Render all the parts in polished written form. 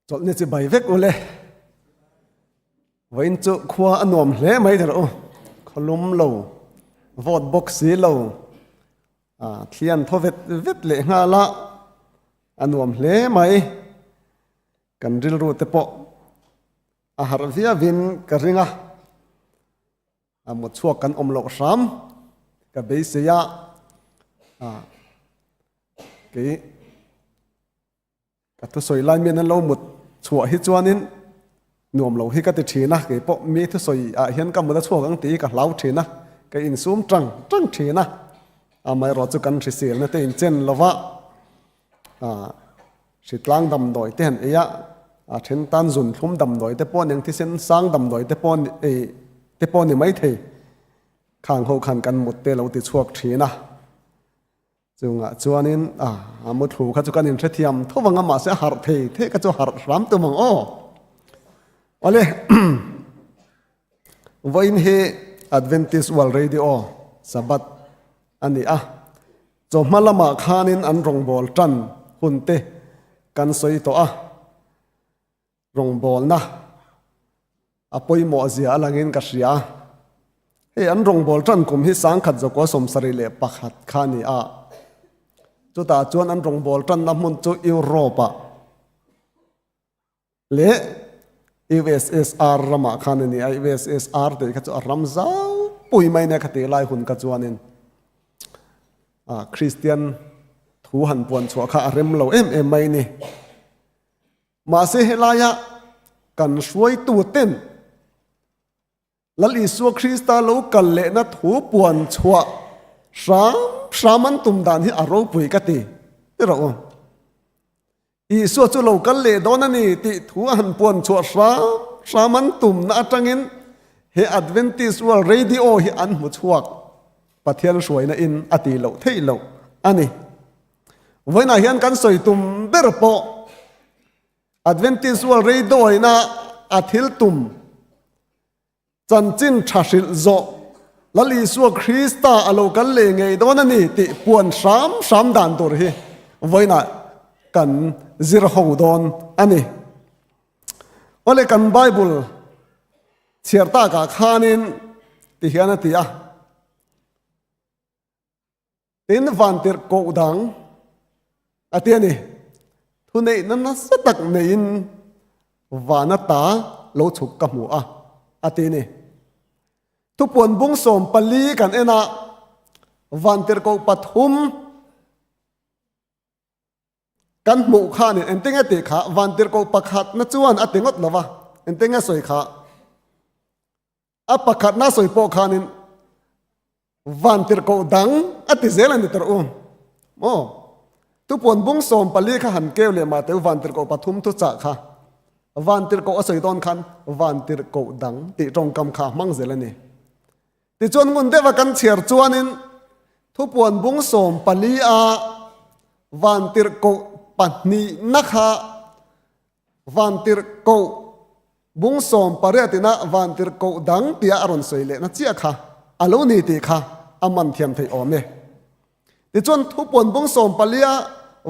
Chawlhni chi bai vek ule. Vawiin chu khua a nuam hle mai der u. Khawlum lo, vawt bawk si lo, thlian thaw vet vet leh nghal a, a nuam hle mai. Kan rilru te pawh a harh viauin ka ring a. A mut chhuak kan awm loh hram ka beisei a, kei ka thusawi lai mian an lo mut chhuah hi chuanin nuam lo hi ka ti thin a, kei pawh mi thusawi ah hian ka mut a chhuak ang tih hi ka hlau thin a, ka insum tang tang thin a, amaherawh chu kan hriselna te inchen lova Hritlang damdawi te han ei a, a then tan zun thlum damdawi te pawh eng thisen sang damdawi te pawh ei te pawh ni mai thei. Khang ho khan kan mut te lo ti chhuak thin a. Chungah chuanin a a mu thlu kha chu kan inhrethiam tho vang a mahse a harh thei thei kha chu harh hram tum ang aw. Awle vawiin hi Adventist World Radio Sabbath a ni a. Chawhma lamah khanin an rawngbâwl ṭan hunte kan sawi tawh a, rawngbâwlna a pawimawh zia a langin ka hria. Hei an rawngbâwl ṭan kum hi sangkhat zakua 71 kha a ni a, chutah chuan an rawngbâwl ṭanna hmun chu Europe-ah leh USSR ramah khan a ni a, USSR tih kha chu a ram zau pui mai nia kha tih lai hun kha chuanin ah Kristian thu han puan chhuah kha a rem lo em em mai ni. Mahse helaia kan hruaitu ten Lal Isua Krista lo kal lehna thu puan chhuah hram hram an tum dan hi a ropui ka ti ti rawh u. Isua chu lo kal leh dawn a ni tih thu a han puan chhuah hram hram an tumna atangin he Adventist World Radio hi an hmu chhuak Pathian hruaina in a tih loh theih loh a ni. Vawiinah hian kan sawi tum ber pawh Adventist World Radio ina a thil tum chanchin tha hrilh zawh Lal Isua Krista a lo kal leh ngei dawn a ni tih puan hram hram dan tur hi vawiinah kan zir ho dawn a ni. Awle kan Bible chhiar takah khanin ti hian a ti a. Tin vantirh koh dang a ti a ni. Thuneihna nasa tak neiin vana ta lo chhuk ka hmu a, a ti a ni. Thupuan bung 14 kan en a, vantirh koh pathum kan hmuh khanin engtinge tih kha vantirhkoh pakhatna chuan a ti ngawt lo va, engtinge sawi kha? A pakhatna sawi pawh khanin vantirhkoh dang a ti zel a ni tar u. Maw? Tupuan bung 14 kha han keu leh mah teu vantirhkoh pathum thu chah kha. Vantirhkoh a sawi dawn khan vantirhkoh dang tih tawngkam kha a hmang zel a ni. Tichuan ngun deuha kan chhiar chuanin thupuan bung 14 a vantirhkoh pahnihna kha Vantirhkoh bung 18 ina vantirhkoh dang tia a rawn sawi lehna chiah kha a lo ni tih kha a man thiam theih awm e. Tichuan thupuan bung 14 a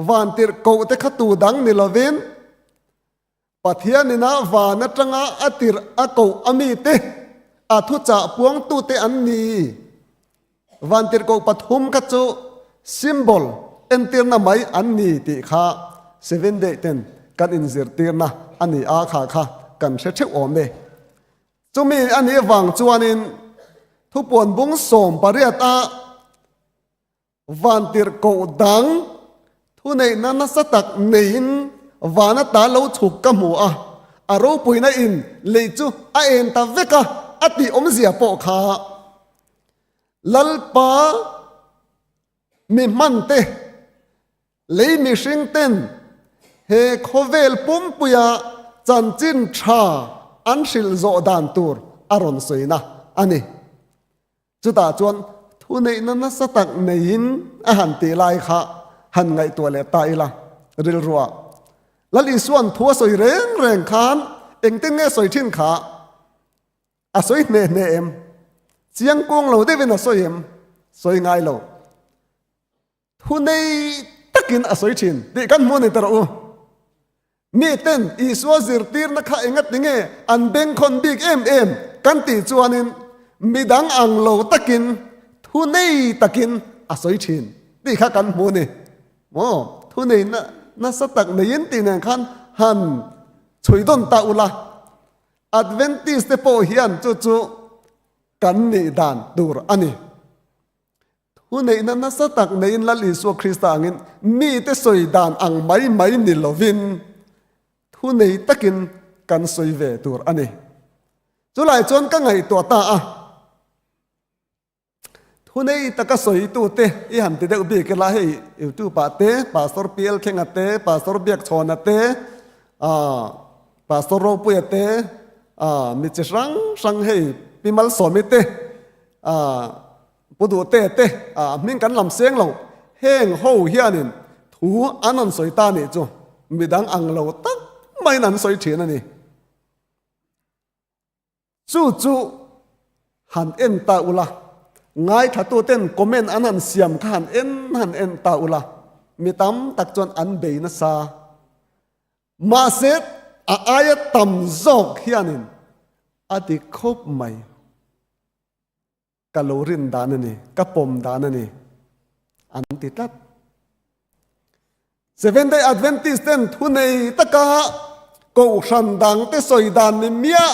vantirhkoh te kha tu dang ni lovin Pathian ina van atanga a tirh a koh a mite a thuchah puangtute an ni. Vantirhkoh pathum kha chu symbol, entirna mai an ni tih kha Seven Day ten kan inzirtirna a ni a kha kha kan hre theuh awm e. Chumi a nih vang chuanin thupuan bung 18 a vantirhkoh dang thuneihna nasa tak neiin van ata lo chhuk ka hmu a, a ropuina in lei chu a en ta vek a, a tih awmzia pawh kha Lalpa mi hmante lei mihring ten he khawvel pumpuia chanchin tha an hrilh zawh dan tur a rawn sawina a ni. Chutah chuan thuneihna nasa tak neiin a han tih lai kha han ngaihtuah leh ta ila rilruah. Lal Isua'n thu a sawi reng reng khan engtin nge sawi thin kha a sawi hneh hneh em? Chiang kuang lo deuhin a sawi em? Sawi ngai lo. Thunei takin a sawi thin tih kan hmu a ni ta rawh u. Miten Isua zirtirna kha engati nge an bengkhawn bik em em kan tih chuanin midang ang lo takin thunei takin a sawi thin tih kha kan hmu a ni. Maw? Thunei nasa tak neiin tih nen khan han chhui dawn ta ula. Adventist te pawh hian chu chu kan nih dan tur a ni. Thuneihna nasa tak neiin Lal Isua Krista angin mite sawi dan ang mai mai ni lovin thunei takin kan sawi ve tur a ni. Chulai chuan ka ngaihtuah ta a, thunei taka sawitute i han ti deuh bik ila hei YouTube ah te Pastor PL Thlenga te, Pastor Biakchhawna te, Pastor Ropuia te, mi chi hrang hrang hei Pi Malsawmi te, Pu Duhte te hming kan lam seng lo, heng ho hianin thu an rawn sawi ta nih chu midang ang lo tak maiin an sawi thin a ni. Chu chu han en ta ula, ngaithlatuten comment an han siam kha han en han en ta ula, mi tam tak chuan an bei nasa. Mahse a aia tam zawk hianin a ti khawp mai. Ka lo rin dan a ni, ka pawm dan a ni, an ti tlat. Seventh-day Adventist ten thunei taka kohhran dangte sawi dan ni miah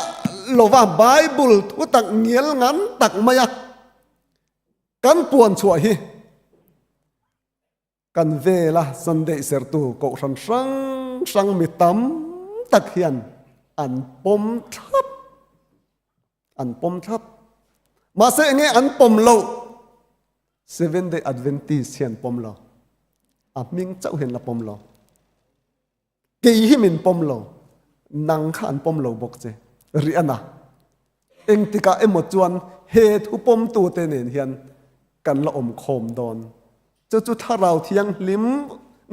lova Bible thu tak ngial ngan tak maia kan puan chhuah hi Kan vela Sunday sertu kohhran hrang hrang mi tam tak hian an pawm thlap. An pawm thlap. Mahse enge an pawm loh? Seventh Day Adventist hian pawm lo. A hming chauh hian la pawm lo. Kei hi min pawm lo, nang kha an pawm lo bawk che. Riana, engtikah emaw chuan he thu pawmtute nen hian kan la awm khawm dawn. Chu chu Thlarau Thianghlim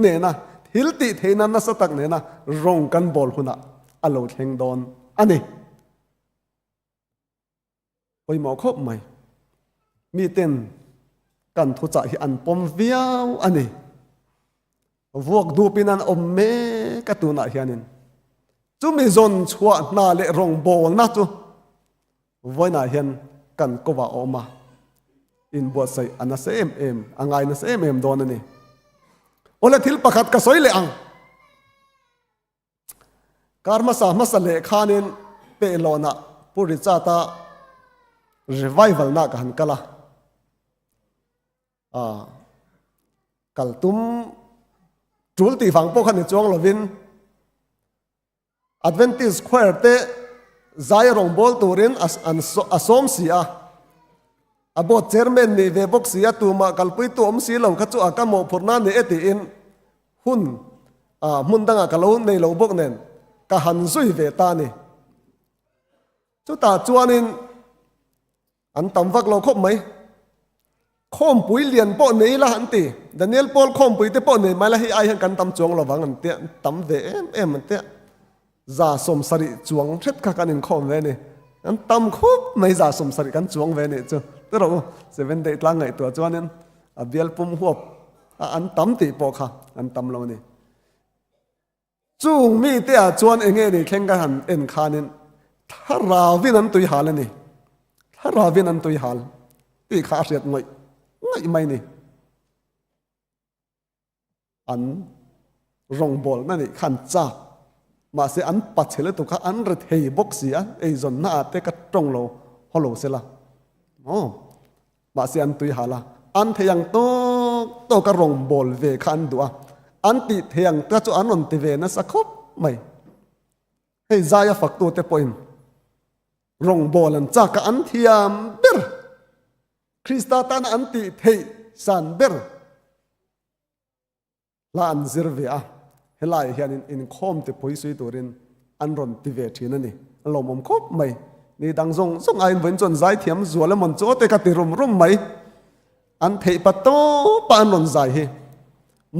nena thil tih theihna nasa tak nena rawng kan bawl hunah a lo thleng dawn a ni. Pawimawh khawp mai. Miten kan thuchah hi an pawm viau a ni. Vuak dupin an awm mek a tunah hianin. Chumi zawn chhuah hna leh rawngbawlna chu vawiinah hian kan kovah a awm a, inbuatsaih a nasa em em, a ngai nasa em em dawn a ni. Awle thil pakhat ka sawi leh ang. Kar hmasa hmasa leh khanin Pehlawnah Pu Richard-a revival na ka han kal a, ah kal tum tul tih vang pawh kha ni chuang lovin Adventist choir te zai rawngbawl turin a sawm si a, a board chairman nih ve bawk si a, tumah kalpuitu awm si lo kha chu a ka mawhphurhna ni e tiin Hun ah hmun dangah ka lo nei lo bawk nen ka han zui ve ta a ni. Chutah chuanin an tam vak lo khawp mai. Khawmpui lian pawh nei la an ti. Daniel Paul khawmpui te pawh nei mai la hei ai hian kan tam chuang lo vang an tia, an tam ve em em an tia. 170 chuang hret kha kan inkhawm ve a ni. Kan tam khawp mai 170 kan chuang ve a nih chu. Ti rawh u, Seventh Day tlang ngaihtuah chuanin a bial pum huap a an tam tih pawh kha an tam lo a ni. Chung mite ah chuan eng nge ni thleng ka han en khanin thlaravin an tui hal a ni. Thlaravin an tui hal tih kha a hriat ngawih ngawih mai a ni. An rawngbawlna nih khan chak mahse an pachhe lutuk kha an ri thei bawk si a, eizawnna ah te ka tawng lo haw lo sela maw mahse an tui hal a, an thei ang tawk tawk a rawngbâwl ve kha an duh a, an tih thei ang te chu an rawn ti ve nasa khawp mai. Hei zaia faktute pawhin rawngbâwl an chak a, an thiam ber Krista tana an tih theih san ber. Hla an zir ve a, helaiah hianin inkhawm te phawi sui turin an rawn ti ve thin a ni. A lawmawm khawp mai. Ni dang zawng zawng aiin vawiin chuan zaithiam zual emawn chu aw te ka ti rum rum mai. An theih pa tawpa an rawn zai hi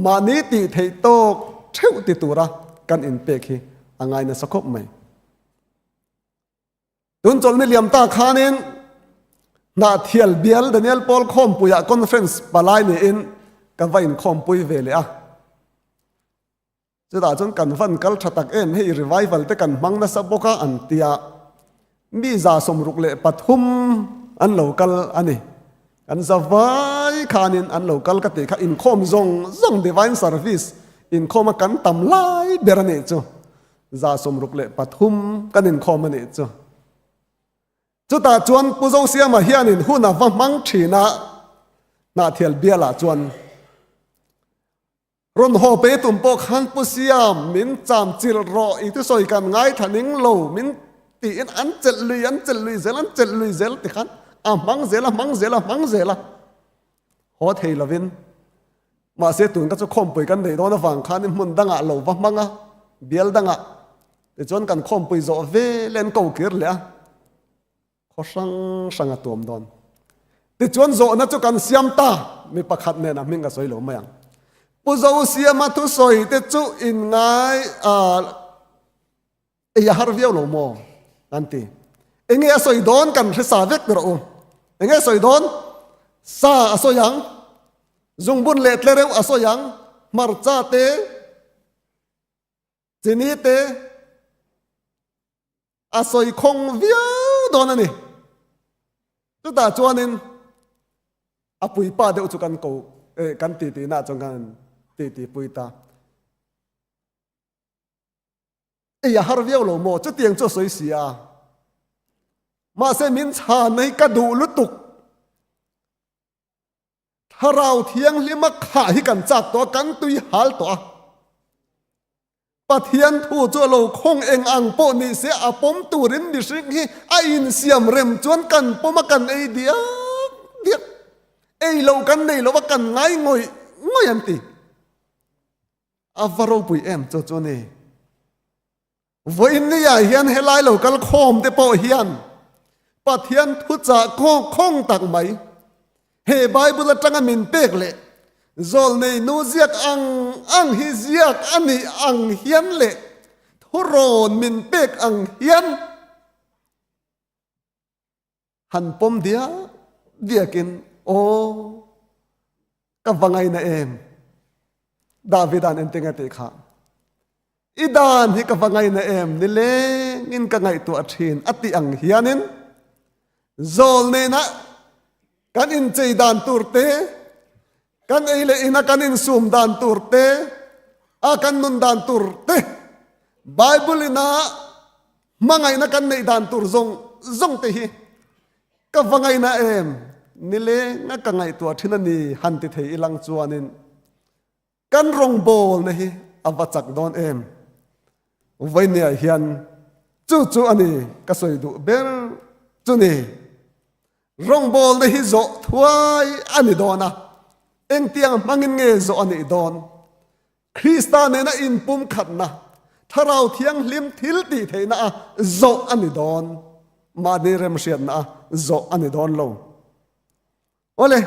mahni tih theih tawk theuh ti tura kan inpek hi a ngai nasa khawp mai. Tun chawlhni liam ta khanin Hnahthial bial Daniel Paul khawmpuiah conference palai niin ka va inkhawmpui ve leh a. Chutah chuan kan van kal tha tak em, hei revival te kan hmang nasa bawk a an ti a, mi 63 an lo kal a ni. Kan zavai khanin an lo kal ka tih kha inkhawm zawng zawng divine service inkhawma kan tam lai ber a nih chu. 63 kan inkhawm a nih chu. Chutah chuan Pu Zosiama hianin hun a va hmang thin a, Hnahthial bialah chuan Rawn haw pe tum pawh khan Pu Siam min cham chilh rawh i thusawi kan ngaithla ning lo min tiin an chelh lui an chelh lui zel an chelh lui zel ti khan a hmang zel a hmang zel a hmang zel a haw thei lovin mahse tun ka chu khawmpui kan neih dawn avang khan hmun dangah lo va hmang a bial dangah tichuan kan khawmpui zawh vel en ko kir leh a. Khaw hrang hrang a tuam dawn. Tichuan zawhna chu kan siam ta, mi pakhat nen a hming ka sawi lo mai ang. Pu Zosiama thusawi te chu in ngai ei a har viau lo maw? Kan ti. Enge a sawi dawn kan hre sa vek rawh u. Enge a sawi dawn? Sa a sawi ang, zungbun leh tlereuh a sawi ang, hmarcha te, chini te, A sawi khawng viau dawn a ni. Chutah chuanin a puipa deuh chu kan ko eh kan titi nah chuan kan titi pui ta. Ei a har viau lo maw? Chutiang chu a sawi si a. Mahse min chhan hi ka duh lutuk. Thlarau thianghlima khah hi kan chak tawh a, kan tui hal tawh a. Pathian thu chu a lo khawng eng ang pawh ni se a pawm turin mihring hi a insiam rem chuan kan pawm a kan ei diak diak. Ei loh kan nei lo a kan ngai ngawih ngawih an ti. A va ropui em chu chu ni. Vawiin niah hian helai lo kal khawm te pawh hian Pathian thuchah khawng tak mai he Bible atanga min pek leh zawlnei nu ziak ang ang hi ziak a nih ang hian leh thurawn min pek ang hian Han pawm diak diakin, Aw, ka va ngaina em? Davida'n engtin a tih kha? I dan hi ka va ngaina em? Nilengin ka ngaihtuah thin a tih ang hianin zawl nena kan inchei dan tur te, kan ei leh ina kan insum dan tur te, a kan nun dan tur te, Bible ina Hmangaihna kan neih dan tur zawng zawng te hi ka va ngaihna em? Nilenga ka ngaihtuah thin a ni han ti thei ilang chuanin kan rawngbawlna hi a va chak dawn em? Vawinia hian chu chu a ni ka sawi duh ber chu ni. Rawngbawlna hi zawh thuai a ni dawn a, engtiang hmangin nge zawh a nih dawn? Krista nena inpumkhatna, Thlarau Thianghlim thil tih theihna a zawh a ni dawn. Mahni remhriatna a zawh a ni dawn lo. Awle,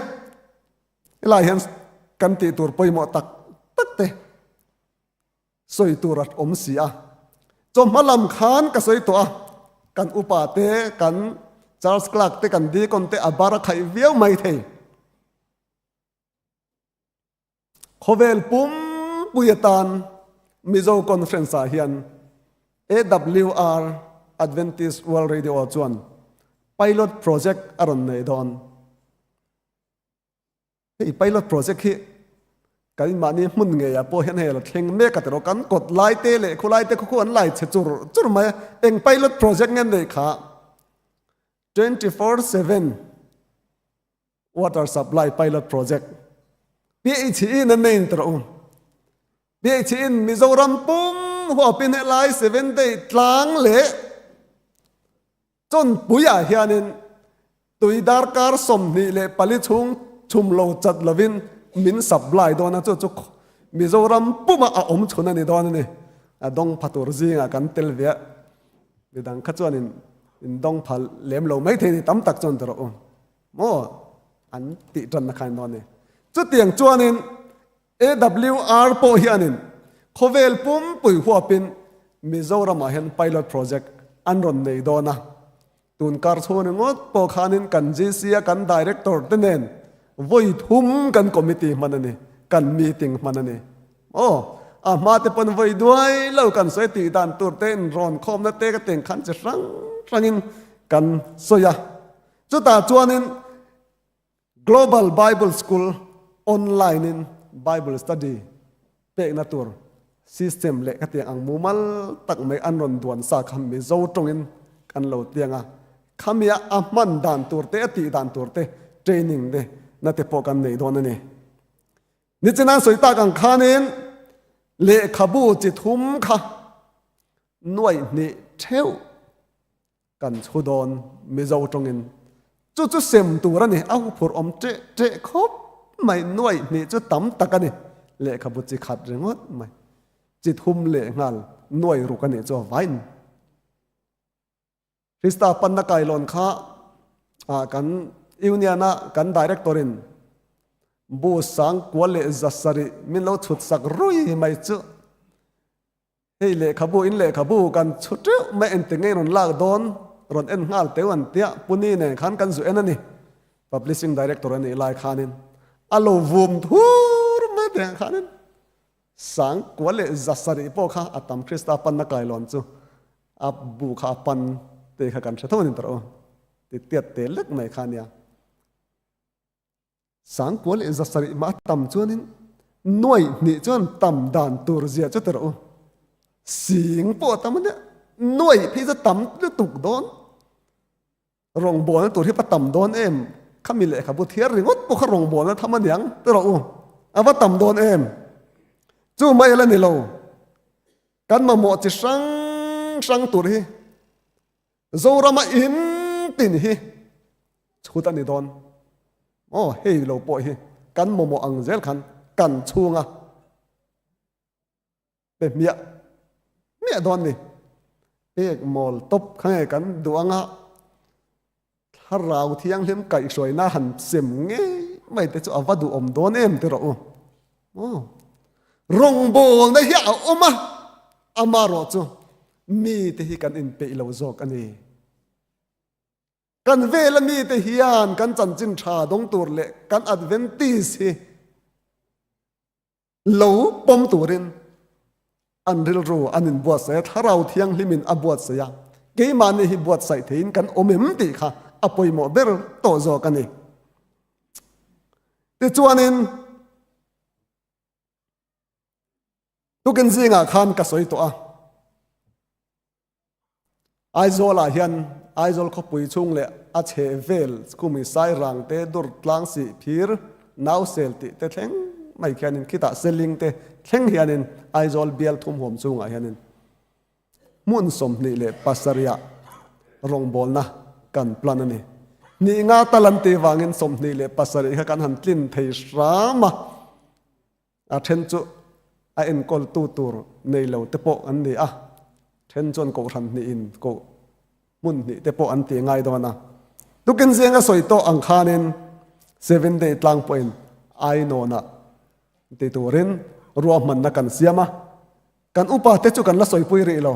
helai hian kan tih tur pawimawh tak tak te sawi tur a awm si a. Chawhma lam khan ka sawi tawh a, kan upa te, kan Church Clerk te, kan Deacon te a bar a khaih viau mai thei. Khawvel pumpui atan Mizo Conference ah hian AWR, Adventist World Radio, chuan pilot project a rawn nei dawn. Hei pilot project hi kan mahni hmun ngeiah pawh hian hei a la thleng mek a tiraw, kan kawt lai te leh khulai te khaw khu an lai chhe chur chur mai a, eng pilot project nge an neih kha 24/7 Water Supply Pilot Project PHE in an nei in rawh u. PHE in Mizoram pum huapin helai Seventh-day tlang leh Chawnpuiah hianin tui darkar 24 chhung chhum lo chat lovin min supply dawn a, chu chu Mizoram puma a awm chhun a ni dawn a ni. A dawng pha tur zingah kan tel ve a, midang kha chuanin in dawng pha lem lo maithei ni tam tak chuan ti rawh u. Maw an tih tanna kha in dawn ni. Chutiang chuanin AWR pawh hianin khawvel pumpui huapin Mizoramah hian pilot project an rawn nei dawn a. Tun kar chhung ringawt pawh khanin kan GC a kan director te nen vawi thum kan committee hman a ni, kan meeting hman a ni. Aw. A hma te pawn vawi duai lo kan sawi tih dan tur te inrawn khawmna te ka teng khan chi hrang hrangin kan sawi a. Chutah chuanin Global Bible School online in Bible study pekna tur system leh ka tiang ang mumal tak mai an rawn duan sa kha Mizo tawngin kan lo tiang a. Khamia a hman dan tur te a tih dan tur te training te na te pawh kan nei dawn a ni. Nichinan sawi tak ang khanin lehkhabu chi thum kha nuaih hnih theuh kan chhu dawn Mizo tawngin chu chu sem tur a ni. A huphurh awm teh teh khawp mai nuaih hnih chu tam tak a ni. Lehkhabu chi khat ringawt mai chi thum leh nghal nuaih ruk a nih chu a vain. Krista panna kailawn kha kan Union a kan Director in bu sang kual leh 700 min lo chhut sak rui mai chu hei lehkhabu in lehkhabu kan chhu teuh mai engti nge rawn lak dawn rawn en nghal teuh an tia Puni nen khan kan zu en a ni Publishing Director a nih lai khanin a lo vum thur mai teh khanin Sang kua leh 700 pawh kha a tam Krista panna kailawn chu a bu kha a pan te kha kan hre tho a ni tawh ti tiat te lek mai kha nia. Sang kua leh 700 mah a tam chuanin nuaih hnih chuan tam dan tur zia chu ti rawh u. Sing pawh a tam a nia, nuaih phei chu tam lutuk dawn. Rawngbawlna tur hi va tam dawn em? Khami lehkhabu thiar ringawt pawh kha rawngbawlna tham a niang ti rawh u. A va tam dawn em? Chu mai la ni lo. Kan mamawh chi hrang hrang tur hi Zorama in tin hi chhut a ni dawn. Aw hei lo pawh hi kan mamawh ang zel khan kan chhunga Pe hmiah hmiah dawn ni. Pek mawl tawp kha nge kan duh anga thlarau thianghlim kaihhruaina han sem ngei mai te chu a va duhawm dawn em ti rawh u. Aw. Rawngbawlna hi a awm a, amarawh chu mite hi kan inpeih lo zawk a ni. Kan vela mite hian kan chanchin tha dawng tur leh kan Adventist hi Lo pawm turin an rilru an inbuatsaih a, Thlarau Thianghlimin a buatsaih a, keimahni hi buatsaih theiin kan awm em tih kha a pawimawh ber tawh zawk a ni. Tichuanin, tukin zingah khan ka sawi tawh a, Aizawlah hian Aizawl khawpui chhung leh a chheh vel khumi Sairang te, Durtlang Sihphir, Nausel tih te thleng mai khianin khitah Seling te thleng hianin Aizawl bial thumhuam chungah hianin hmun 27 ah rawngbawlna kan plan a ni. Hnih nga tal an tih vangin 27 kha kan han tlin thei hram a. A then chu a enkawltu tur nei lo te pawh an ni a, then chuan kohhran hnihin koh hmun hnih te pawh an ti ngai dawn a. Tukin zinga sawi tawh ang khanin Seven Day tlang pawhin Ainawnah ti turin ruahmanna kan siam a, kan upa te chu kan la sawipui rih lo.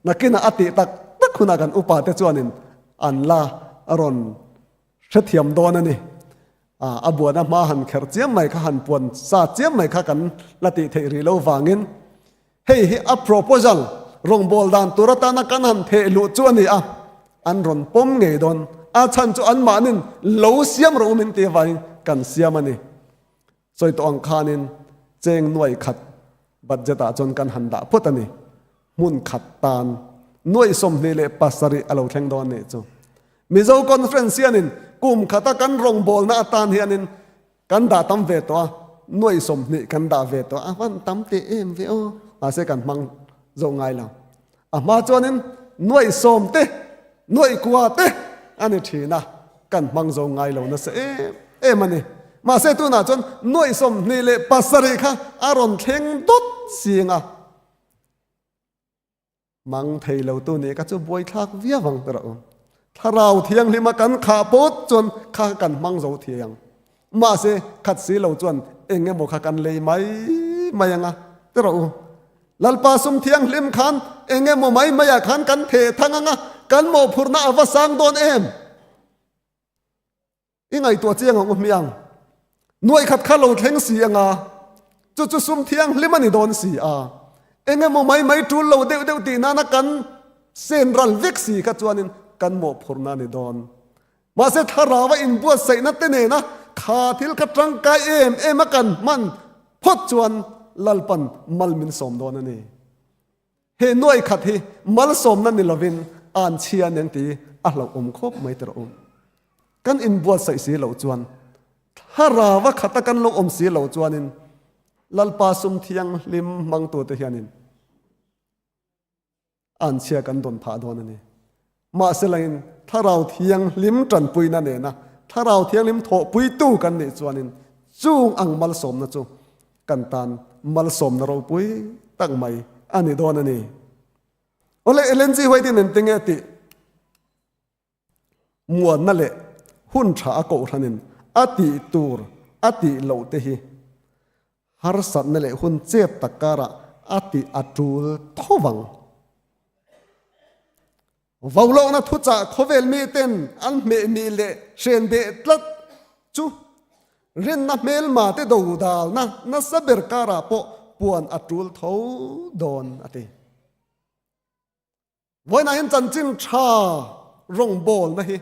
Nakinah a tih tak tak hunah kan upa te chuanin an la rawn Hrethiam dawn a ni. A buana hma han kherh chiam mai kha, han puan sa chiam mai kha kan la tih theih rih lo vangin hei hi a proposal rawngbâwl dan tur atana kan han theh luh chu a ni a, an rawn pawm ngei dawn. A chhan chu anmahnin lo siam rawh u min tih avangin kan siam a ni. Sawi tawh ang khanin cheng nuai khat budget ah chuan kan han dah phawt a ni. Hmun khat tan nuai 27 a lo thleng dawn nih chu. Mizo Conference hianin kum khata kan rawngbawlna atan hianin kan dah tam ve tawh a, nuai 20 kan dah ve tawh a, a van tam teh em ve aw, mahse kan hmang zo ngai lo. A hma chuanin nuaih sawm te, nuaih kua te a ni thin a, kan hmang zo ngai lo nasa em em a ni. Mahse tunah chuan nuaih 27 kha a rawn thleng dawt zing a, hmang thei lo tu nih kha chu buaithlak viau ang ti rawh u. Thlarau Thianghlima kan khah pawt chuan kha kan hmang zo thei ang. Mahse khat si lo chuan eng emaw kha kan lei mai mai ang a ti rawh u. Lalpa sum thianghlim khan eng emaw mai maiah khan kan theh thang ang a, kan mawhphurhna a va sang dawn em? I ngaihtuah chiang ang u hmiang. Nuaih khat kha lo thleng si ang a. Chu chu sum thianghlim a ni dawn si a. Engemaw mai mai tul lo deuh deuh tih nana kan sen ral vek si kha chuanin kan mawhphurhna a ni dawn. Mahse thlarau a inbuatsaihna te nena kha thil kha tangkai em em a kan hman phawt chuan Lalpan mal min sawm dawn a ni. He nuai khat hi malsawmna ni lovin an chhia nen ti a hlauhawm khawp mai tawh u. Kan inbuatsaih si loh chuan thlarau a khata kan lo awm si loh chuanin Lalpa sum thianghlim hmangtute hianin an chhia kan dawn phah dawn a ni. Mahselain Thlarau Thianghlim tanpuina nena Thlarau Thianghlim thawhpuitu kan nih chuanin chung ang malsawmna chu kan tan malsawmna ropui tak mai a ni dawn a ni. Awle Ellen G. White-in engtinge tih? Muanna leh hun tha a kohhranin a tih tur a tih loh te hi harsatna leh hun chep tak karah a tih a tul tho vang. Vaulohna thuchah khawvel miten an hmehmih leh hren beh tlat chu rinna hmelma te dodalna nasa ber karah pawh puan a tul tho dawn a ti. Vawiinah hian chanchin tha rawngbawlna hi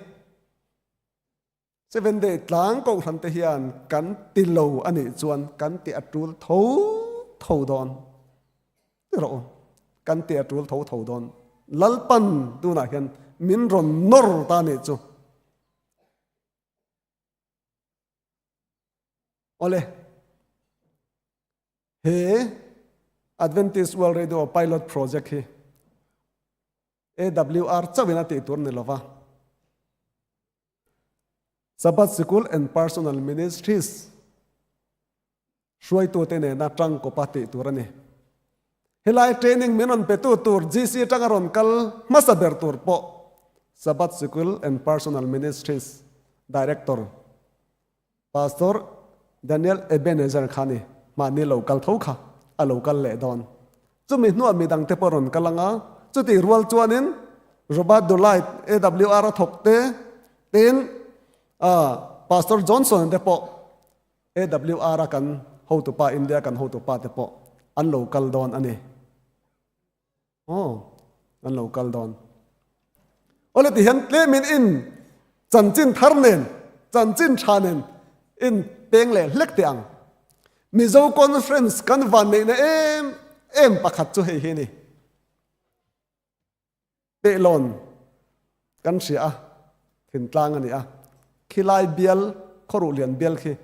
Seven Day tlang kohhran te hian kan ti lo a nih chuan kan ti a tul tho tho dawn. Ti rawh u, kan ti a tul tho tho dawn. Lalpan tunah hian min rawn nawr ta nih chu. Awle. He Adventist World Radio Pilot Project hi AWR chauhin a tih tur ni lova, Sabbath Sikul and Personal Ministries hruaitute nena tangkawpa tih tur a ni. Helai training min rawn petu tur GC atanga rawn kal hmasa ber tur pawh Sabbath Sikul and Personal Ministries Director Pastor Daniel Ebenezer kha ni mahni lo kal tho kha a lo kal leh dawn. Chumi hnuah midangte pawh rawn kal ang a, chutih rual chuanin Robert Dolight, AWR a thawk te, tin Pastor Johnson te pawh AWR a kan hotupa, India kan hotupa te pawh an lo kal dawn a ni. Aw, an lo kal dawn. Awle ti hian tlemin in chanchin thar nen, chanchin tha nen in peng leh hlek teh ang. Mizo Conference kan van neihna em em pakhat chu hei hi ni. Pehlawn kan hria a, thintlang a ni a, khilai bial, khawruh lian bial khi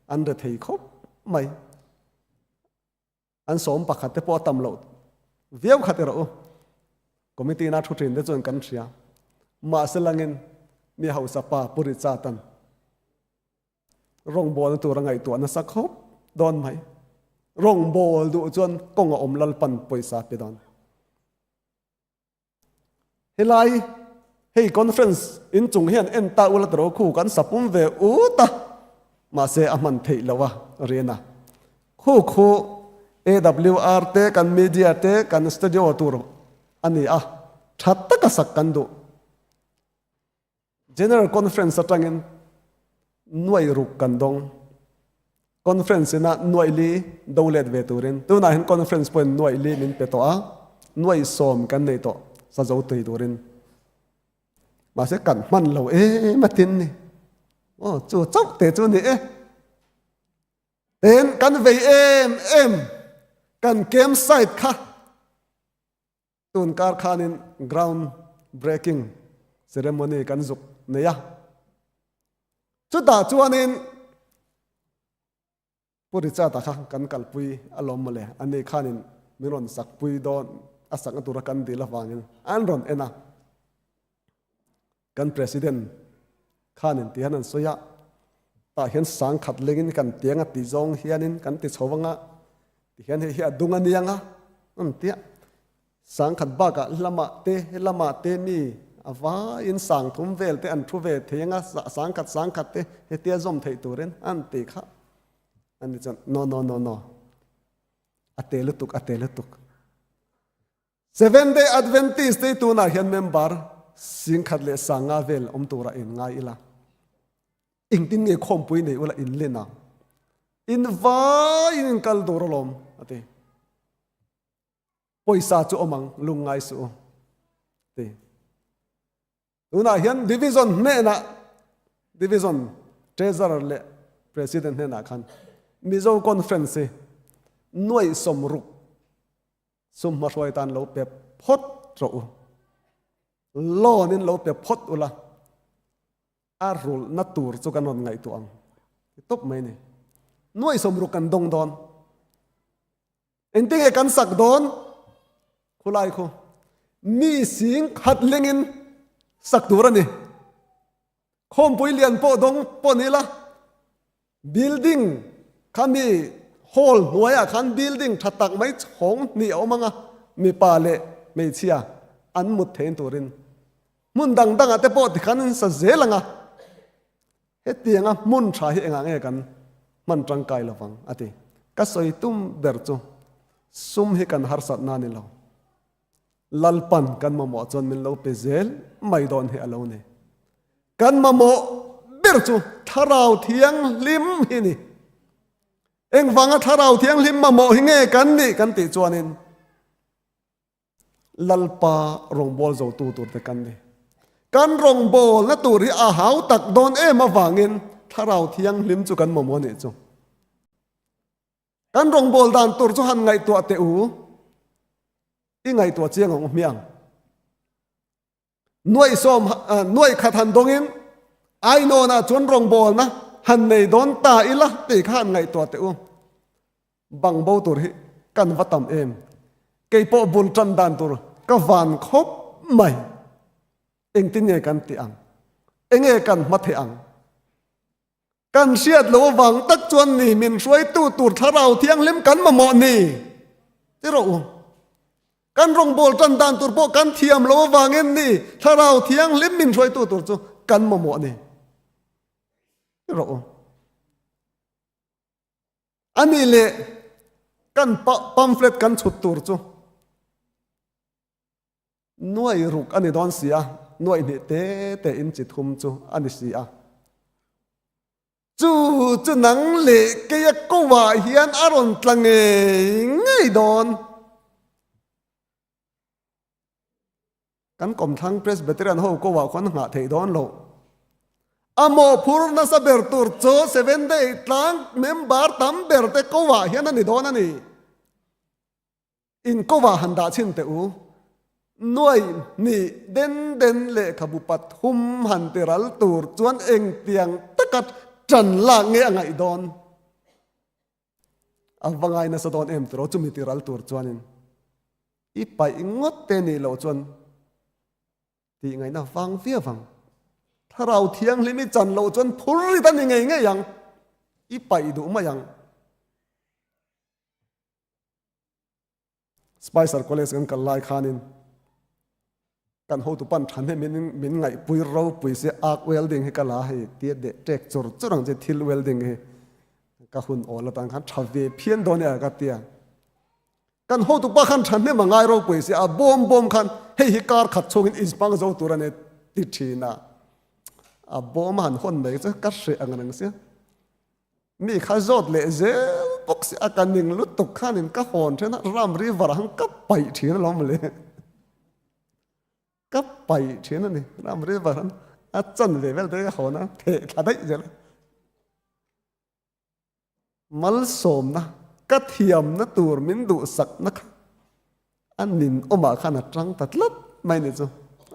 an re thei khawp mai. An sawm pakhat te pawh a tam loh viau kha ti rawh u. Committee na thu thin te chuan kan hria. Mahse langin mi hausa pa Pu Richard-a'n rawngbawlna tur a ngaihtuah nasa khawp dawn mai. Rawngbâwl duh chuan kawng a awm Lalpan pawisa pe dawn. Helai hei conference in chung hian en ta ula tawrh khu kan sapum ve ut a, mahse a hman theih loh a rian a. Khu khu AWR te kan media te kan studio tur a ni a, tha taka sak kan duh. General Conference atangin nuai ruk kan dawng. Conference ina nuai li do let ve turin. Tunah hian conference pawhin nuai li min pe tawh a, nuai sawm kan nei tawh sa zo tui turin. Mahse kan hman lo em a tin ni. Aw chu chauh te chu ni e. Tin kan vei em em kan campsite kha Tun kar khanin ground breaking ceremony kan zuk nei a. Chutah chuanin Pu Richard-a kha kan kalpui alawm mawle, ani khanin min rawn sakpui dawn a sakna tura kan dil avangin an rawn en a. Kan President khanin ti hian an sawi a, tah hian sangkhat lengin kan tiang a ti zawng hianin kan ti chho vang a, ti hian hei hi a dung a niang a, an ti a. Sangkhat bakah lamah te, helamah te mi a vaiin sangthum vel te an thu ve thei ang a, sangkhat sangkhat te hetia zawm theih turin an ti kha. Ani chuan, No, no, no, no, a te lutuk, a te lutuk. Seventh Day Adventist te tunah hian member singkhat leh sanga vel awm turah in ngai ila. Engtin nge khawmpui nei ula in len ang? In vaiin in kal tur alawm a ti. Pawisa chu awm ang, lungngai suh u ti. Tunah hian Division hnenah, Division Treasurer leh President hnenah khan Mizo Conference hi nuaih 60 sum hmahruai tan lo pe phawt rawh u. Loan in lo pe phawt ula, a rulhna tur chu kan rawn ngaihtuah ang ti tawp mai a ni. Nuaih 60 kan dawng dawn. Engtin nge kan sak dawn? Khulai khu mi sing khat lengin sak tur a ni. Khawmpui lian pawh dawng pawh ni la, building kha mi hall hnuaiah khan building tha tak mai chhawng hnih a awm ang a, mipa leh hmeichhia an mut thein turin hmun dang dangah te pawh tikhan an sa zel ang a. Hetianga hmun tha hi engah nge kan hman tangkai lovang a ti. Ka sawi tum ber chu sum hi kan harsatna a ni lo. Lalpan kan mamawh chuan min lo pe zel mai dawn hi a lo ni. Kan mamawh ber chu Thlarau Thianghlim hi ni. Engvanga Thlarau Thianghlim mamawh hi nge kan nih kan tih chuanin Lalpa rawngbâwl zotu turte kan ni. Kan rawngbâwlna tur hi a hau tak dawn em avangin Thlarau Thianghlim chu kan mamawh a nih chu. Kan rawngbâwl dan tur chu han ngaihtuah teh u, i ngaihtuah chiang ang u hmiang. Nuaih sawm, nuaih khat han dawngin Ainawnah chuan rawngbawlna han nei dawn ta ila tih kha han ngaihtuah teh u. Bang bo tur hi kan va tam em. Kei pawh bul tan dan tur ka van khawp mai. Engtin nge kan tih ang? Enge kan hma theih ang? Kan hriat lo avang tak chuan ni min hruaitu tur Thlarau Thianghlim kan mamawh ni ti rawh u. Kan rawngbâwl ṭan dan tur pawh kan thiam lo avangin ni Thlarau Thianghlim min hruaitu tur chu kan mamawh ni ti rawh u. A nih leh kan pamphlet kan chhut tur chu Nuai ruk a ni dawn si a, nuai hnih te te in chi thum chu a ni si a. Chu chu nang leh keia ko-ah hian a rawn tla ngei ngei dawn. Kan kawmthlang Presbyterian ho ko-ah khuan nghah theih dawn loh. A mawhphur nasa ber tur chu Seventh Day tlang member tam ber te ko-ah hian a ni dawn a ni. In kovah han dah chhin teh u. Nuai hnih den den lehkhabu 3 han ti ral tur chuan engtiang taka ṭan lak nge a ngaih dawn? A va ngai nasa dawn em tiraw chumi ti ral tur chuanin i paih ngawt te nih loh chuan tih ngaihna vang viau vang. Thlarau Thianghlim i chan loh chuan phur rit a ni ngei ngei ang, i paih duh mai ang. Spicer College kan kal lai khanin kan hotu pan than he min min ngaihpui ropui si arc welding hi ka la hei tia deh tek chur chur ang chi thil welding hi ka hun awl atang khan tha ve phian dawn e ka tia kan hotu pa khan tha hnem a ngai ropui si a bawm bawm khan hei hi kar khat chhungin inhmang zo tur a ni ti thin a a bawm a han hawn mai chu ka hreh ang reng sia Mi kha zawt leh zel bawk si a, ka ning lutuk khanin ka hawn then a, Ram River ah khan ka paih thin alawm le. Ka paih thin a ni, Ram River khan a chan ve vel te ka hawn a, theh thla daih zel a. Malsawmna, ka thiamna tur min duhsakna kha A nin awmah khan a tang ta tlat mai ni chu.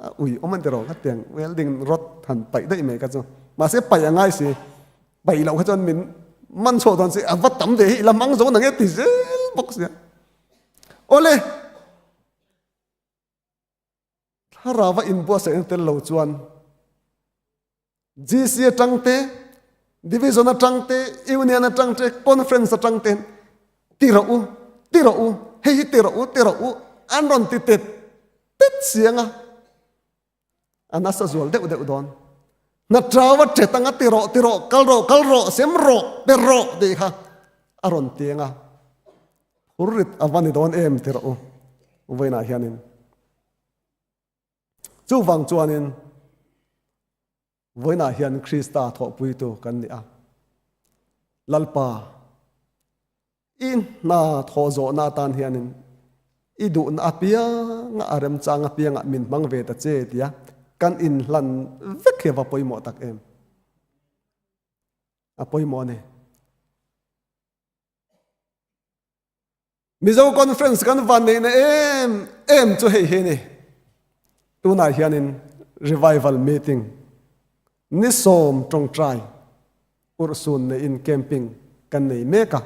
A ui awm an ti rawh ka tiang welding rod han paih daih mai kha chu. Mahse paih a ngai si. Paih loh kha chuan min man chhuah dawn si a va tam ve hi ila mang zo nang e ti zel bawk sia. Awle! Thlarau a inbuatsaihna tel lo chuan GC atang te, Division atang te, Union atang te, Conference atang te ti rawh u, ti rawh u, hei hi ti rawh u, ti rawh u an rawn ti tet tet siang a, a nasa zual deuh deuh dawn. Hna tau a tet anga ti rawh, ti rawh, kal rawh, kal rawh, sem rawh, pe rawh tih kha a rawn tiang a, phurrit a va ni dawn em ti rawh u vawiinah hianin. Chuvang chuanin vawiinah hian Krista thawhpuitu kan ni a. Lalpa. I hna thawh zawhna atan hianin i duhna apianga a remchang apiangah min hmang ve ta che tia kan inhlan vek hi a va pawimawh tak em. A pawimawh a ni. Mizo Conference kan van neihna em em chu hei hi ni. Tunah hianin Revival Meeting ni sawm tawngtai urhsun neiin camping kan nei mek a.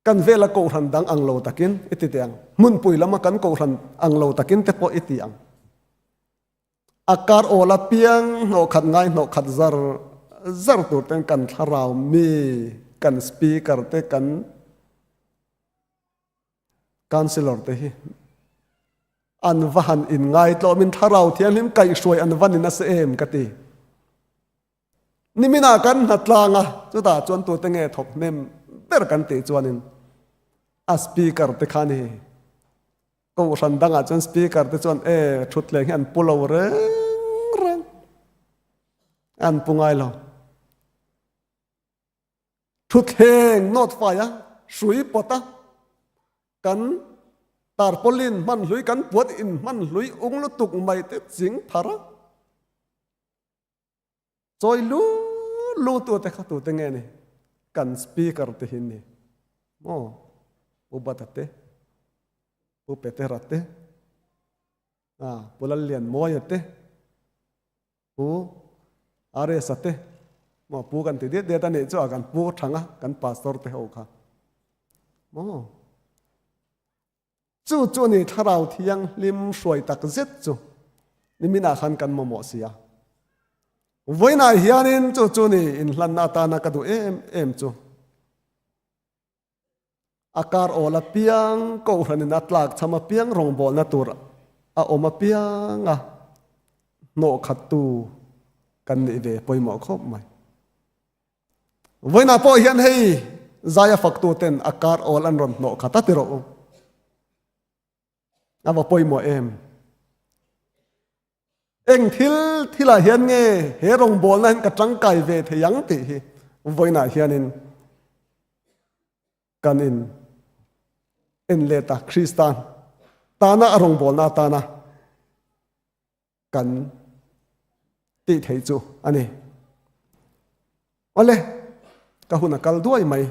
Kan vela kohhran dang ang lo takin i ti teh ang. Hmunpui lama kan kohhran ang lo takin te pawh i ti ang. A kar awl apiang hnawhkhat ngai hnawhkhat zar zar tur ten kan thlarau mi, kan speaker te, kan councillor te hi an va han in ngaitlawmin thlarau thianghlim kaihhruai an va ni nasa em ka ti. Niminah kan hnatlang a, chutah chuan tute nge thawk hnem ber kan tih chuanin a speaker te khan hi Kohhran dangah chuan speaker te chuan e thutthleng hi an pu lo reng reng, an pu ngai lo. Thutthleng nawt fai a, hrui pawt a, kan tarpaulin hman hlui, kan puan in hman hlui ung lutuk mai te ching phar a. Chawi lu lu tu te kha tu te nge ni? Kan speaker te hi ni maw? Pu Bata te, Pu Petera te, ah Pu Lallianmawia te, Pu RS-a te, maw Pu kan ti diat diat a nih chu a kan Pu Thanga kan pastor te ho kha maw? Chu chu a ni Thlarau Thianghlim hruai tak zet chu niminah khan kan mamawh si a. Vawiinah hianin chu chu ni inhlanna atana ka duh em em chu. A kar awl apiang Kohhranin a tlak cham apiang rawngbawlna tur a awm apiang a hnawhkhattu kan nih ve pawimawh khawp mai. Vawiinah pawh hian hei zaia faktu ten a kar awl an rawn hnawh khat a ti rawh u. A va pawimawh em. Eng thil thilah hian nge he rawngbawlna hian ka tangkai ve thei ang tih hi vawiinah hianin kan in en let a Krista tana a rawngbawlna atana kan tih theih chu a ni. Awle, ka hun a kal duai mai.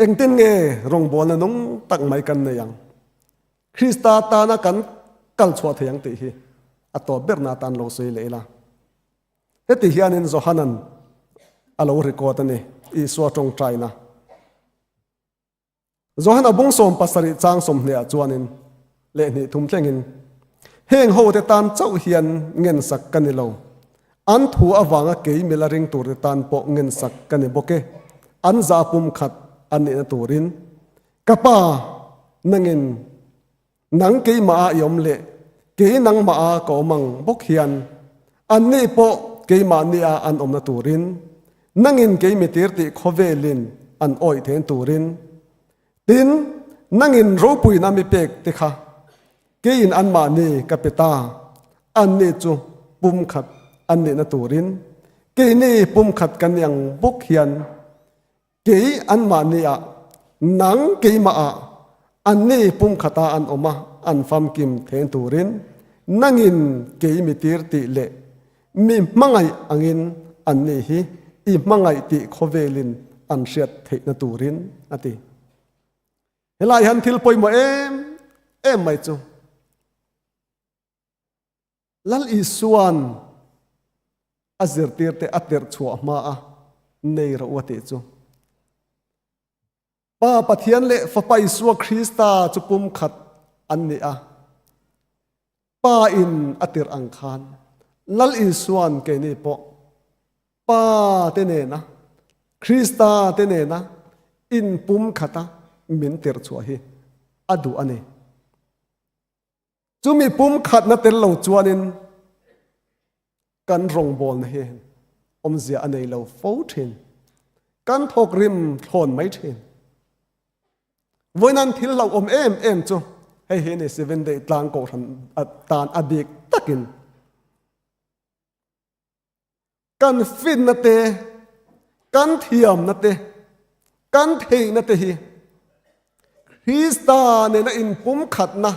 Engtin nge rawngbawlna nung tak mai kan nei ang? Krista tana kan kal chhuah thei ang tih hi a tawp berna atan lo sawi leh ila. Heti hianin Johanan a lo record a ni, Isua tawngtaina. Johana bung 17 chang 20 ah chuanin leh hnih thum thlengin, Heng hote tan chauh hian ngensak ka ni lo. An thu avanga kei mila ring turte tan pawh ngensak ka ni bawk e. An za pum khat an nihna turin ka pa nangin nang keimah ah i awm leh kei nangmah ah ka awm ang bawk hian anni pawh keimahni ah an awmna turin Nangin kei mi tir tih khawvelin an awih then turin, tin, nangin ropuina mi pek te kha keiin anmahni ka pe ta, anni chu pumkhat an nihna turin, keini pumkhat kan ni ang bawk hian kei anmahni ah, nang keimah ah, anni pumkhata an awm a, an famkim then turin, nangin kei mi tir tih leh Mi hmangaih angin anni hi i hmangaih tih khawvelin an hriat theihna turin a ti. Helai hian thil pawimawh em em mai chu Lal Isuan a zirtirte a tirh chhuah hma a nei rawh u a tih chu Pa Pathian leh Fapa Isua Krista chu pumkhat an ni a. Pa in a tirh ang khan Lal Isuan keini pawh Pa te nena Krista te nena inpumkhata min tirh chhuah hi a duh a ni. Chumi pumkhatna tel lo chuanin kan rawngbawlna hi awmzia a nei lo fo thin. Kan thawk rim thlawn mai thin. Vawinan thil hlauhawm em em chu hei hi ni Seven Day tlang kohhran tan a bik takin kan finna te. Kan thiamna te, kan theihna te hi Krista nena inpumkhatna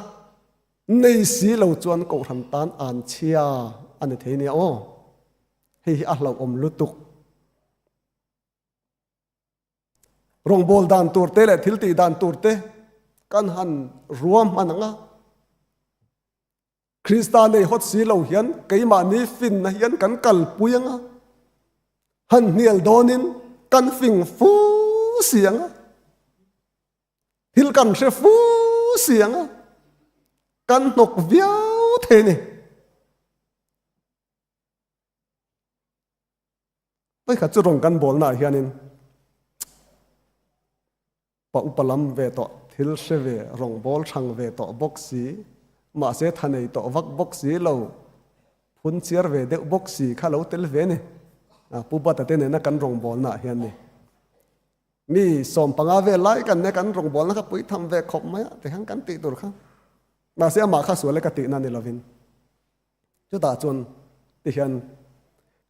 nei si lo chuan Kohhran tan an chhia a ni thei nia aw. Hei hi a hlauhawm lutuk. Rawngbâwl dan tur te leh thil tih dan tur te kan han ruam hman ang a. Krista nei hawt si lo hian keimahni finna hian kan kalpui ang a, han hnial dawnin kan fing fu si ang a, thil kan hre fu si ang a, kan hnawk viau thei a ni. Vawikhat chu rawn kan bawlnaah hianin pa upa lam ve tawh, thil hre ve, rawngbâwl hrang ve tawh bawk si, mahse tha nei tawh vak bawk si lo, phun chiar ve deuh bawk si kha lo tel ve ni. Pu Bata te nena kan rawngbâwlnaah hian ni. Mi 15 vel lai kan nia kan rawngbâwlna kha pui tham ve khawp mai a, tikhan kan tih tur kha. Mahse amah kha sual e ka tihna ni lovin. Chutah chuan tihian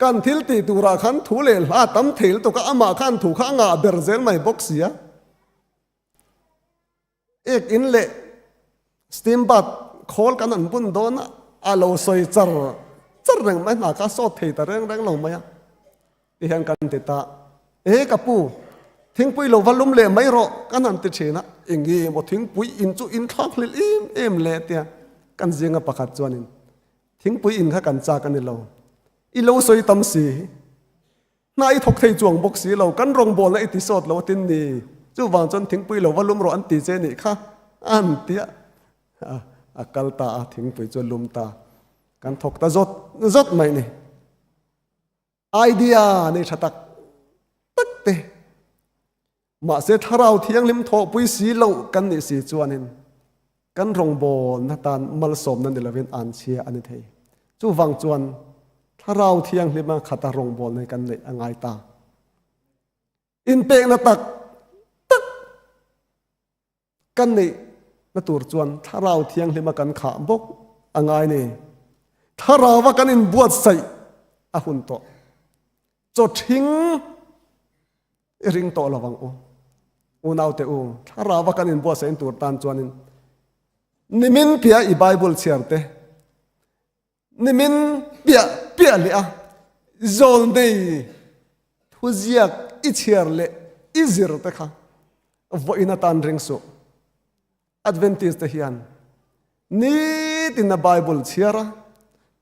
kan thil tih turah khan thu leh hla a tam thei lutuk a, amah khan thu kha a ngah ber zel mai bawk si a. Ek in leh steam bath khawl kan han bun dawn a, a lo sawi char char reng mai, hna kha a sawt thei ta reng reng lo mai a. Tihian kan ti ta, E ka pu, thingpui lo va lum leh mai rawh kan han ti thin a, eng emaw thingpui in chu in thlak hlel em em le tia kan zinga pakhat chuanin thingpui in kha kan chak a ni lo, i lo sawi tam si, hna i thawk thei chuang bawk si lo, kan rawngbawlna i ti sawt lo tin ni, chuvang chuan thingpui lo va lum rawh an ti che nih kha an ti a, a kal ta a, thingpui chu a lum ta, kan thawk ta zawt zawt mai ni. Idea nei tha tak tak te mahse thlarau thianghlim thawhpui si loh kan nih si chuanin kan rawngbawlna tan malsawmna ni lovin an chhia a ni thei. Chuvang chuan thlarau thianghlima khata rawngbawlna hi kan neih a ngai ta. Inpekna tak tak Kan neih na tur chuan Thlarau Thianghlima kan khah bawk a ngai ni. Thlarauva kan inbuatsaih a hun tawh. Chaw ṭhing i ring tawh lo ang u. Unaute u, Thlarauva kan inbuatsaih tur tan chuanin nimin piah i Bible chhiar te, Nimin piah piah leh a zawlnei thuziak i chhiar leh i zir te kha vawiin atan ring suh. Adventist te hian nitin a Bible chhiar a,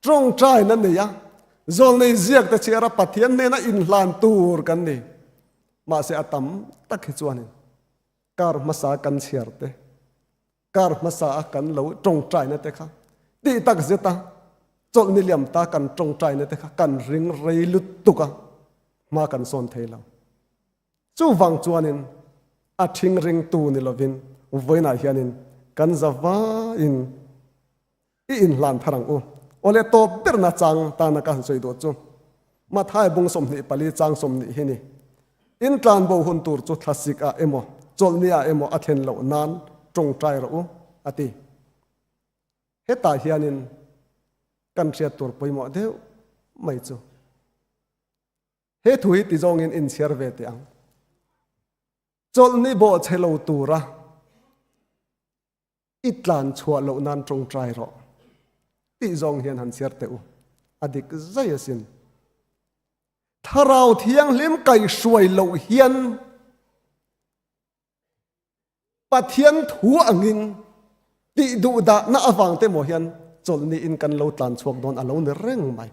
tawngtaina nei a, zawlnei ziak te chhiar a Pathian hnena inhlan tur kan ni. Mahse a tam tak hi chuanin kar hmasa kan chhiar te Kar hmasa a kan lo tawngtaina te kha tih tak zet a chawlhni liam ta kan tawngtaina te kha kan ring rei lutuk a, hma kan sawn thei lo. Chuvang chuanin a thing ringtu ni lovin vawiinah hianin kan za vaiin I inhlan thar ang u. Awle tawp berna chang tana ka han sawi duh chu Mathai bung 24 chang 20 hi ni. In tlanbo hun tur chu thlasik ah emaw chawlhni ah emaw a thlen loh nan tawngtai rawh u a ti. Hetah hianin kan hriat tur pawimawh deuh mai chu he thu hi ti zawngin inchhiar ve teh ang. Chawlhni bawhchhe lo tura I tlan chhuah loh nan tawngtai rawh tih zawng hian han chhiar teh u, a dik zai asin. Thlarau Thianghlim kaihhruai loh hian Pathian thu angin tih duh dahna avang te maw hian chawlhni in kan lo tlan chhuak dawn a lo ni reng mai.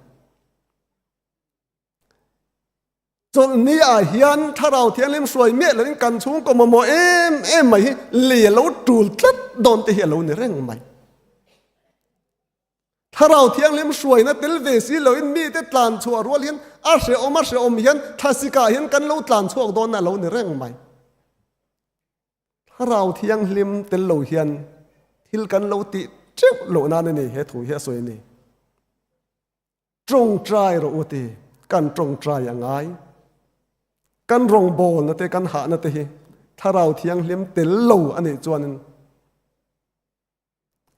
Chawlhni ah hian Thlarau Thianghlim hruai miah loin kan chhungkaw mamawh em em mai hi lei a lo tul tlat dawn te hi a lo ni reng mai. Thlarau Thianghlim hruaina tel ve si loin mite tlan chhuah rual hian a hrehawm a hrehawm hian thlasik ah hian kan lo tlan chhuak dawn a lo ni reng mai. Thlarau Thianghlim tel lo hian thil kan lo tih teuh loh nan a ni he thu hi a sawi a ni. Tawngtai rawh u ti, kan tawngtai a ngai. Kan rawngbawlna te, kan hahna te hi Thlarau Thianghlim tel lo a nih chuanin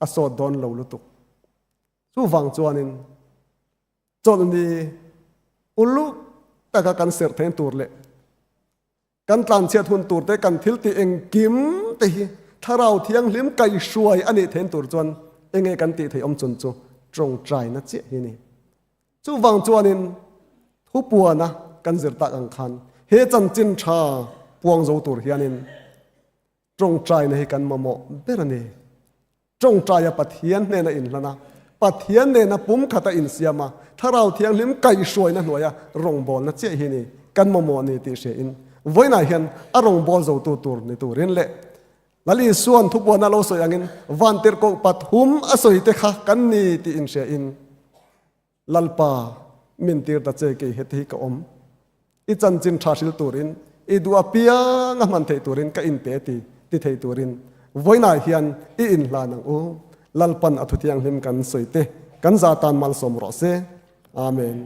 a sawt dawn lo lutuk. Chuvang chuanin chawlhni uluk taka kan serh theih tur leh. Kan tlanchhiat hun tur te, kan thil tih engkim te hi Thlarau Thianghlim kaihhruai a nih thein tur chuan enge kan tih theih awm chun chu tawngtaina chiah hi a ni. Chuvang chuanin thupuana kan zir tak ang khan he chanchin tha puang zo tur hianin tawngtaina hi kan mamawh ber a ni. Tawngtaia Pathian hnena inhlan a, Pathian nena pumkhata insiam a, Thlarau Thianghlim kaihhruaina hnuaia rawngbawlna chiah hi ni kan mamawh ni tih hriain vawiinah hian a rawngbâwl zotu tur ni turin leh Lal Isua'n thupuana lo sawi angin vantirhkoh pathum a sawite kha kan ni tih inhriain Lalpa, min tir ta che kei heti hi ka awm. I chanchin tha hril turin, i duh apiang a hman theih turin ka inpe ti ti thei turin vawiinah hian i inhlan ang u. Lalpan a thuthianghlim kan sawi te kan za tan malsawm rawh se. Amen.